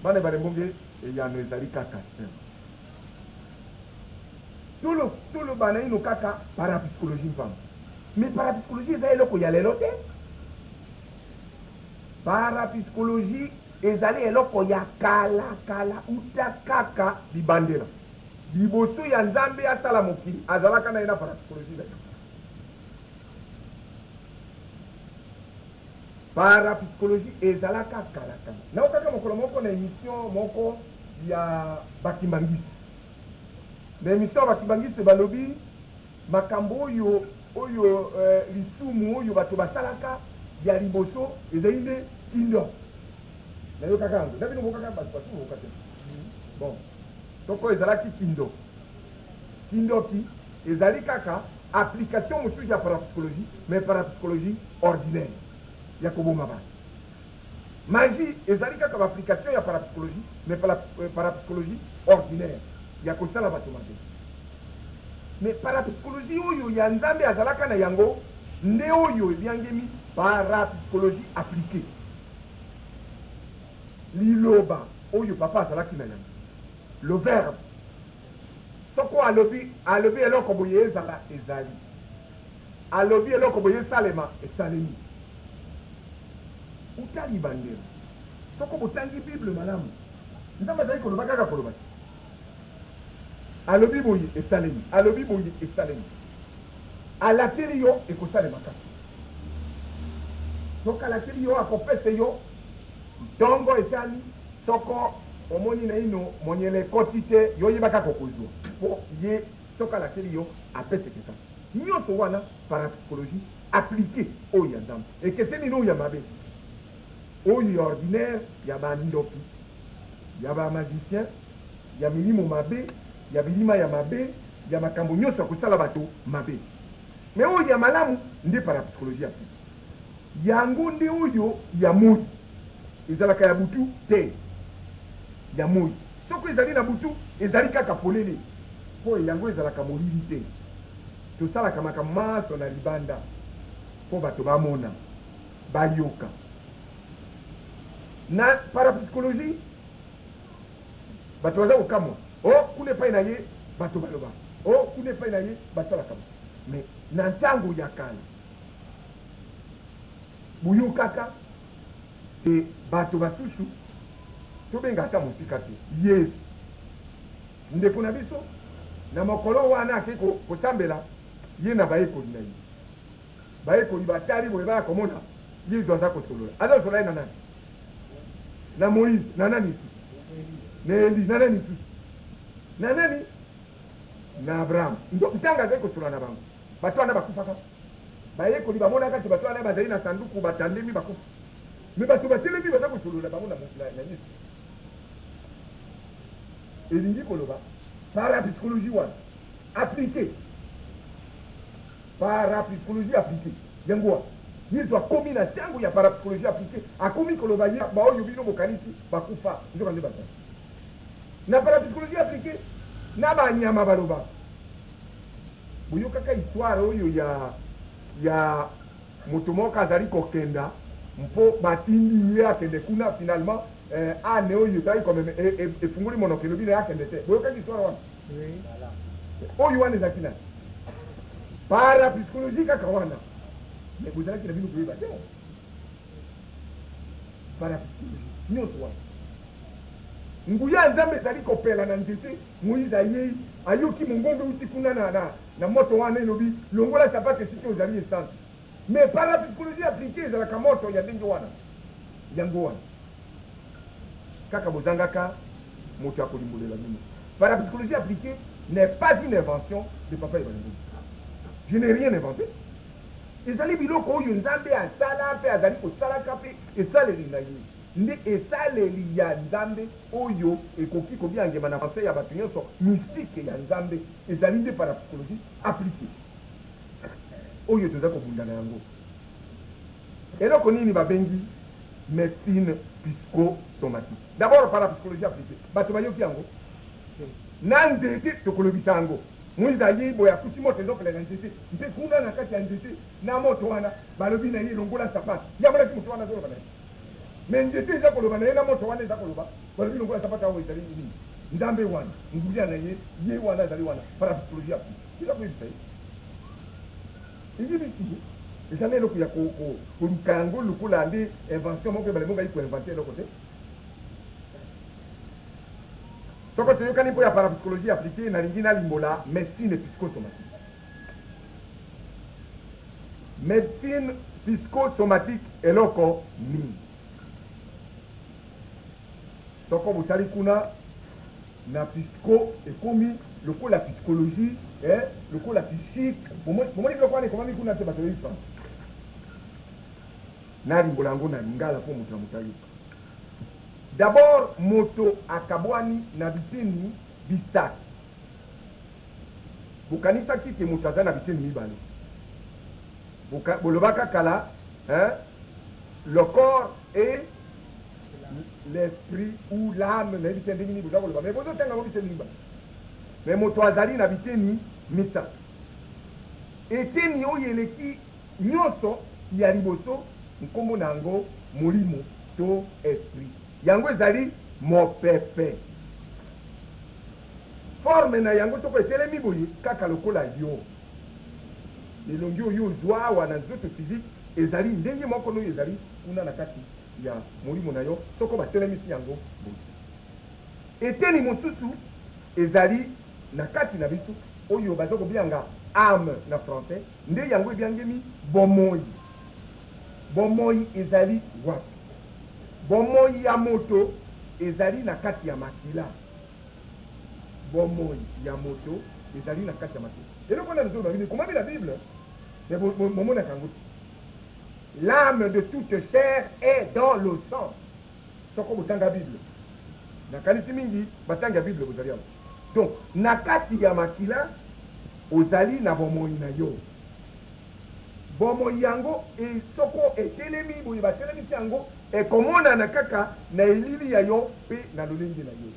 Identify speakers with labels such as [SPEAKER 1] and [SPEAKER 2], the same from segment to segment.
[SPEAKER 1] Bana Ebale Mbonge, eyano ezali kaka te. Tolo, toloba naino kaka parapsychologie mpamba. Mais parapsychologie eza eloko ya lelo te. Parapsychologie ezali eloko ya kala kala uta kaka libandela. Liboso ya Nzambe asala mokili, azalaka na ye na parapsychologie na ye. Parapsychologie ezalaka kala kala. Nayokaka mokolo moko na emission moko ya ba kimbanguiste. Na emission ya ba kimbanguiste balobi makambo oyo oyo lisumu oyo bato basalaka ya liboso ezali nde kindoki. Nayokaka yango. Na bino boyokaka bato basusu boyoka te. Bon, soko ezalaki kindoki. Kindoki ezali kaka application mosusu ya parapsychologie, mais parapsychologie ordinaire ya koboma bato. Magie ezali kaka ba application ya parapsychologie, mais parapsychologie ordinaire ya kosala bato mabe. Mais parapsychologie oyo ya Nzambe azalaka na yango nde oyo ebiangemi parapsychologie appliquee. Liloba oyo papa azalaki na yango, le verbe. Soko alobi, alobi eloko boye ezala, ezali. Alobi eloko boye esalema, esalemi. Uta libandelo, soko botangi Bible malamu, Nzambe azali koloba kaka koloba te. Alobi boye, esalemi. Alobi boye, esalemi. Alakeli yo, ekosalema kaka. Soki alakeli yo, akopese yo. Ntongo etani, soko omoni naino monyele ekoti te, yo yeba kaka okozua. Po ye soki alakeli yo, apeseke kaka. Nionso wana parapsychologie appliquee oyo ya Nzambe. Ekeseni na oyo ya mabe. Oyo ya ordinaire ya ba ndoki, ya ba magiciens, ya milimo mabe, ya bilima ya mabe, ya makambo nionso ya kosala bato mabe. Mais oyo ya malamu nde parapsychologie appliquee. Yango nde oyo ya moyi. Ezalaka ya butu te. Ya moyi. Soko ezali na butu, ezali kaka polele, mpo yango ezalaka molili te. Tosalaka makambo manso na libanda mpo bato bamona, bayoka. Na parapsychologie, bato baza kokamwa, Oh, kuna epai na ye bato balobaka. Oh, kuna epai na ye basalaka boye. Mais na ntango ya kala, Boyokaka te bato basusu, tobenga ata mosika te, Yesu, ndeko na biso, na mokolo wana akei kosambela, ye na bayekoli na ye. Bayekoli batali boye, baya komona Yesu aza kosolola. Aza kosolola ye na nani? Na Moize, na nani lisusu? Na Eli, na nani lisusu? Na nani? Na Abraham. Ntango azali kosolola na bango, bato wana bakufaka. Bayekoli bamonaka te bato wana bazali na sanduku, batandemi, bakufi. Mais bato batelemi baza kosolola bango na Yesu. Elingi koloba parapsychologie wana appliquer, parapsychologie appliquer yango wana Yesu akomi na tango ya parapsychologie appliquer, akomi koloba ye baoyo bino bokanisi bakufa nzoka nde bazali na parapsychologie appliquer na banyama balobaka. Boyokaka histoire oyo ya ya moto moko azali kokenda mpo batindi ye akende kuna, finalement ane oyo ezalaki komema efungoli monoko elobi na ye akende te. Boyokaki histoire wana? Oyo wana ezalaki nani? Parapsychologie kaka wana, mais bozalaki na bino koyeba te. Parapsychologie nyonso wana, nguya ya Nzambe ezali kopela na nzete. Moize ayei, ayoki mongongo euti kuna na, na, na moto wana, elobi, Longola sapato, esika ozali esantu. Mais parapsychologie appliquee ezalaka moto ya ndenge wana. Yango wana. Kaka bozangaka moto ya kolimbolela bino. Parapsychologie appliquee n'est pas une invention de Papa Ebale Mbongo. Je n'ai rien invente. Ezali biloko oyo Nzambe asala mpe azali kosalaka mpe esaleli na ye. Nde esaleli ya Nzambe oyo ekoki kobiangema na français ya bato nyonso mystique ya Nzambe ezali nde parapsychologie appliquee oyo toza kobunda na yango. Eloko nini babengi medecine psychosomatique? D'abord parapsychologie appliquee bato bayoki yango na nzete, tokolobisa yango. Moize ayei boye akuti moto ezopela na nzete, mpe kuna na kati ya nzete na moto wana balobi na ye longola sapato. Ye amonaki moto wana azoloba na ye. Mais nzete eza koloba na ye na moto wana eza koloba, balobi longola sapato awa ezali nini? Nzambe wana, nguya na ye, ye wana azali wana, parapsychologie ya eza koyebisa ye. Eyebisi ye. Eza na eloko ya koluka yango lokola nde invention moko ebale bongai koinvente eloko te. Soko toyokani mpo ya parapsychologie appliquée, nalingi nalimbola médecine psychosomatique. Médecine psychosomatique eloko nini? Soko botali kuna na psycho ekomi lokola psychologie, eh, lokola psychique. Bomoni biloko wana ekomami kuna te, bato bayebi français. Nalimbola yango na lingala mpo moto na moto ayoka. D'abord moto akabwani na biteni bisato. Bokanisaki te moto aza na biteni mibale. Bolobaka kala, hein, le corps et l'esprit ou l'âme, nayebi te ndenge nini boza koloba, mais bozotanga yango biteni mibale. Mais moto azali na biteni misato. Eteni oyo eleki nyonso ya liboso, nkombo na yango molimo to esprit. Yango ezali mopepe. Forme na yango soko etelemi boye kaka lokola yo. Elongi oyo ozwa awa na nzoto physique ezali ndenge moko n'oyo ezali kuna na kati ya molimo na yo soko batelemisi yango boye. Eteni mosusu ezali na kati na biso oyo baza kobianga âme na français, nde yango ebiangemi bomoi. Bomoi ezali wapi? Bomoi ya moto ezali na kati ya makila. Bomoi ya moto ezali na kati ya makila. Eloko wana nazoloba bino ekomami na Bible, mais bomonaka yango te. L'âme de toute chair est dans le sang. Soko botanga Bible, nakanisi mingi batangi ya Bible bozali awa. Donc na kati ya makila ozali na bomoi na yo. Bomoi yango soko etelemi boye, batelemisi yango, ekomonana kaka na elili ya yo mpe na lolenge na yo.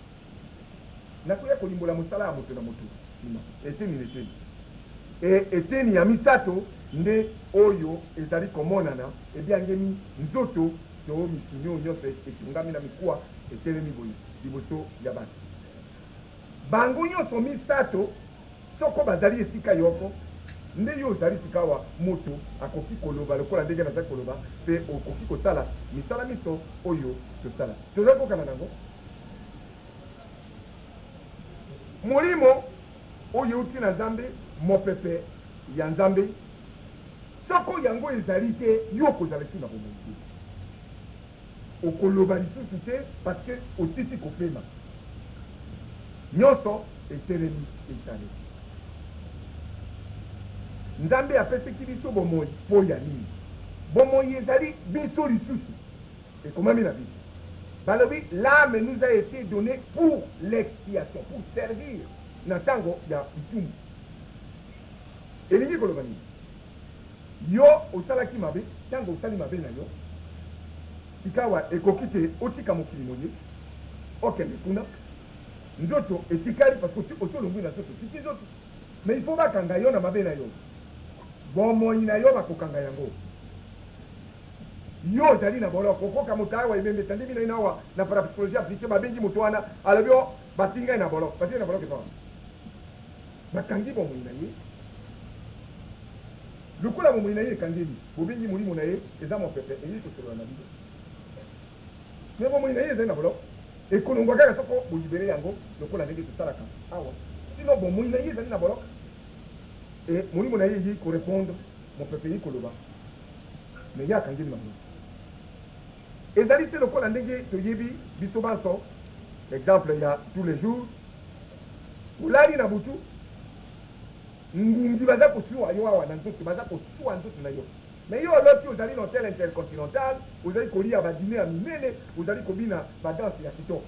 [SPEAKER 1] Nakoya kolimbola mosala ya moto na moto nsima, eteni na eteni. Eteni ya misato nde oyo ezali komonana, ebiangemi nzoto to misuni oyo nyonso etongami na mikuwa etelemi boye liboso ya bato. Bango nyonso misato soko bazali esika yoko, nde yo ozali sikawa moto akoki koloba lokola ndenge nazali koloba, mpe okoki kosala misala miso oyo tosala. Tozali kokana nango. Molimo oyo euti na Nzambe, mopepe ya Nzambe, soko yango ezali te, yo okozala lisusu na bomoi te. Okoloba lisusu te parce que otiki kopema. Nyonso etelemi etaleli. Nzambe apesaki biso bomoi mpo ya nini? Bomoi ezali biso lisusu. Ekomami na Bible. Balobi l'âme nous a été donnée pour l'expiation, pour servir na tango ya bitumbu. Elingi koloba nini? Yo osalaki mabe, tango osali mabe na yo, sikawa ekoki te otika mokili moye, okende kuna, nzoto etikali parce que osi olongwi na nzoto, otiki nzoto. Mais il faut bakanga yo na mabe na yo. Bomoi na yo bakokanga yango. Yo ozali na boloko, okoka moto awa ebembe etandi bino ina awa na parapsychologie appliquée, babengi moto wana, alobi o batingi ngai na boloko, batingi na boloko epa wapi? Bakangi bomoi na ye. Lokola bomoi na ye ekangemi, bobengi molimo na ye eza mopepe eyei kosolola na bino. Mais bomoi na ye ezali na boloko, ekolongwa kaka soko bolibere yango lokola ndenge tosalaka awa. Sinon bomoi na ye ezali na boloko et molimo na ye eyei korepondre, mopepe eyei koloba, mais ye akangemi na boloko. Ezali se lokola ndenge toyebi biso banso, exemple ya tous les jours, olali na butu, ngungi baza kosuwa yo awa na nzoto, baza kosuwa nzoto na yo. Mais yo oloti ozali na hotel intercontinental, ozali kolia ba diner ya minene, ozali kobina ba danse ya kitoko.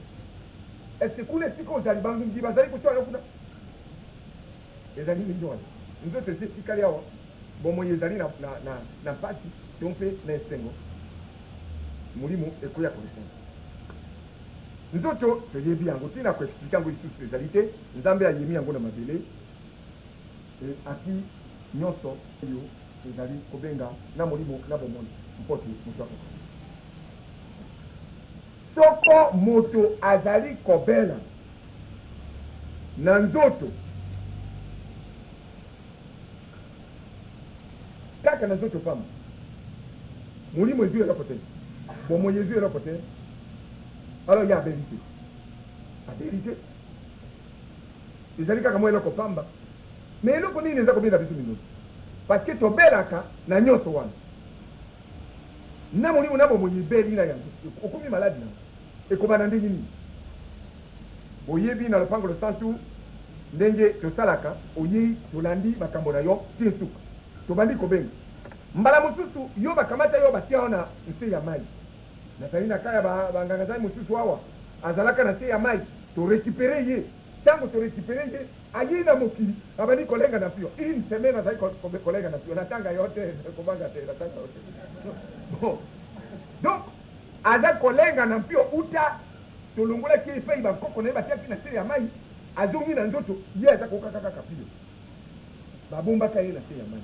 [SPEAKER 1] Est-ce que kuna esika ozali bangungi bazali kosuwa yo kuna? Ezali ndenge wana. Nzoto esi etikali awa, bomoi ezali na, na, na, na mpasi to mpe na esengo, molimo ekoya korepondre. Nzoto toyebi yango, ntina koexplike yango lisusu ezali te. Nzambe ayemi yango na mabele e ati nyonso oyo tozali kobenga na molimo na bomoi mpo te moto akoka. Soko moto azali kobela na nzoto, kaka na nzoto pamba, molimo ezwi eloko te, bomoi ezwi eloko te, alors ye abeli te, abeli te, ezali kaka mwa eloko pamba. Mais eloko nini eza kobenda biso mindondo? Parce que tobelaka na nyonso wana. Na molimo na bomoi ebeli na yango, okomi maladi na yango. Ekobanda ndenge nini? Boyebi na lopango losantu ndenge tosalaka, oyei tolandi makambo na yo ti nsuka. Tobandi kobenga. Mbala mosusu yo bakamata yo batia yo na nse ya mai. Nazali na cas ya ba, ba nganga nzambe mosusu awa, azalaka na se ya mai, to recuperer ye. Tango to recuperer ye, ayei na mokili, abandi kolenga na mpio. Une semaine azali kolenga na mpio. Natanga yo te, kobanga te, natanga yo te. Bon. Donc, aza kolenga na mpio uta tolongolaki ye epai bankoko na ye batiaki na se ya mai, azongi na nzoto, ye aza kokaka kaka mpio. Babombaka ye na se ya mai.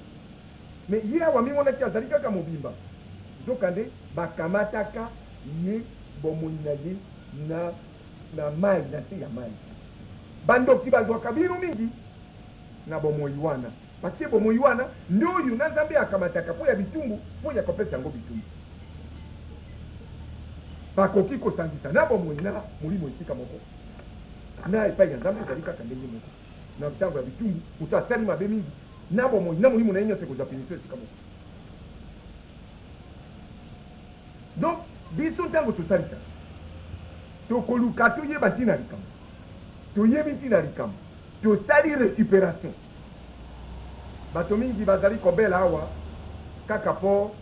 [SPEAKER 1] Mais ye awa amimonaki azali kaka mobimba, nzokande bakamataka ye bomoi na ye na na mai, na se ya mai. Bandoki bazwaka bino mingi na bomoi wana, parce que bomoi wana nde oyo na Nzambe akamataka mpo ya bitumbu, mpo ya kopesa yango bitumbu. Bakoki kosangisa na bomoi na molimo esika moko na epai ya Nzambe, ezali kaka ndenge moko na ntango ya bitumbu, moto asali mabe mingi na bomoi na molimo na ye nyonso ekozwa punition esika moko. Donc biso ntango tosalisaka, tokoluka toyeba ntina ya likambo. Toyebi ntina ya likambo, tosali recuperation. Bato mingi bazali kobela awa kaka mpo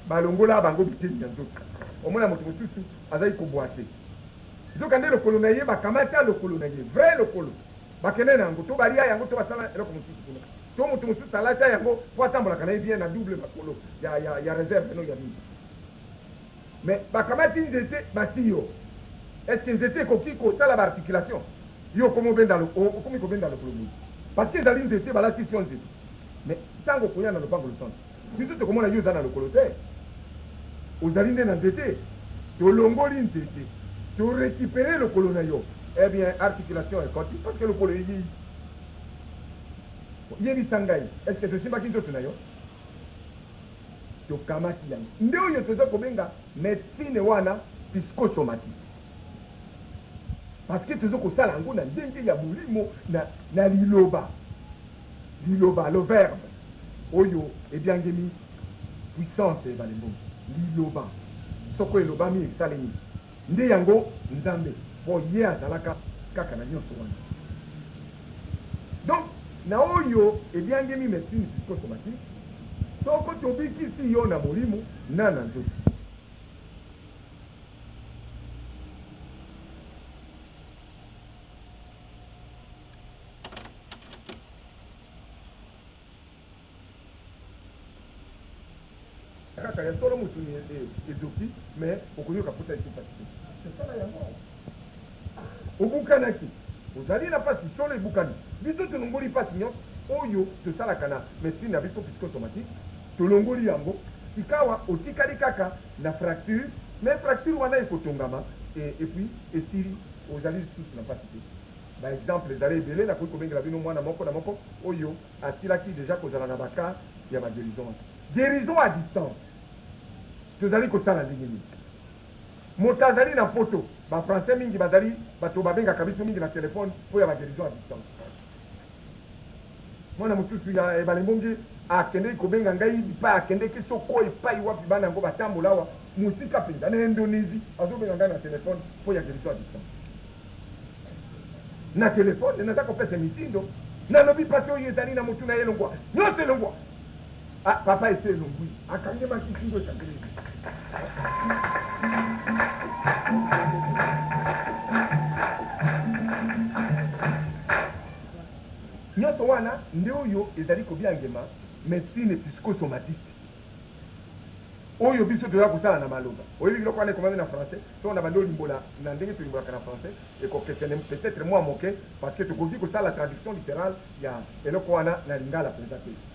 [SPEAKER 1] balongola bango biteni ya nzoto. Omona moto mosusu azali kobwate, nzokande lokolo na ye bakamata lokolo na ye, vrai lokolo, bakende na yango to balia yango to basala eloko mosusu kuna, to moto mosusu alata yango mpo atambolaka na ye bien na double makolo ya, ya, ya reserve no ya nini. Mais bakamati nzete bati yo, est ce que nzete ekoki kosala ba articulation? Yo okomi obenda, okomi kobenda lokolo boye parce que ezali nzete, balatisi yo nzete. Mais ntango okoya na lopango losantu, biso tokomona yo oza na lokolo te, ozali nde na nzete. Tolongoli nzete, to recuperer lokolo na yo, eh bien articulation ekoti parce que lokolo eyei. Yebisa ngai, est ce que tosimbaki nzoto na yo? Tokamati yango. Nde oyo toza kobenga medecine wana psychosomatique. Parce que tozo kosala yango na ndenge ya molimo, na, na liloba. Liloba, le verbe, oyo ebiangemi puissance ebale mbongo. Liloba, soko elobami esalemi. Nde yango Nzambe, po ye azalaka kaka na nionso wana. Donc, na oyo ebiangemi medecine psychosomatique, soko tobikisi yo na molimo na na nzoto. Kaka ya solo mosuni ezoki mais okoyoka pota esi pasi te. Tosala yango. Obukanaki, ozali na pasi solo ebukani. Biso tolongoli pasi nyonso oyo tosalaka na medecine na biso psychosomatique, tolongoli yango. Sikawa otikali kaka na fracture, mais fracture wana ekotongama et puis esili, ozali lisusu na pasi te. Ba exemples ezali ebele, nakoki kobengela bino mwana moko na moko oyo asilaki dejà kozala na ba cas ya ba guerison wana. Guerison à distance tozali kosala ndenge nini? Moto azali na poto, ba français mingi bazali bato babengaka biso mingi na telephone mpo ya ba guerison à distance. Mwana mosusu ya ebale mbonge akendeki kobenga ngai bipai akendeki soko epai wapi bana yango batambola awa mosika mpenza na Indonesie, azobenga ngai na telephone mpo ya guerison à distance. Na telefone naza kopesa mitindo, nalobi pasi oyo ezali na motu na ye elongwa, nyonso elongwa. Ah, papa esi elongwi, akangemaki kingo ekangeli. Nyonso wana nde oyo ezali kobiangema medecine psychosomatique. Oyo biso toza kosala na maloba. Oyebi biloko wana ekomami na français, soki nabandi olimbola na ndenge tolimbolaka na français, ekokesene peut-etre mua moke, parce que tokoki kosala traduction litterale ya eloko wana na lingala penza te.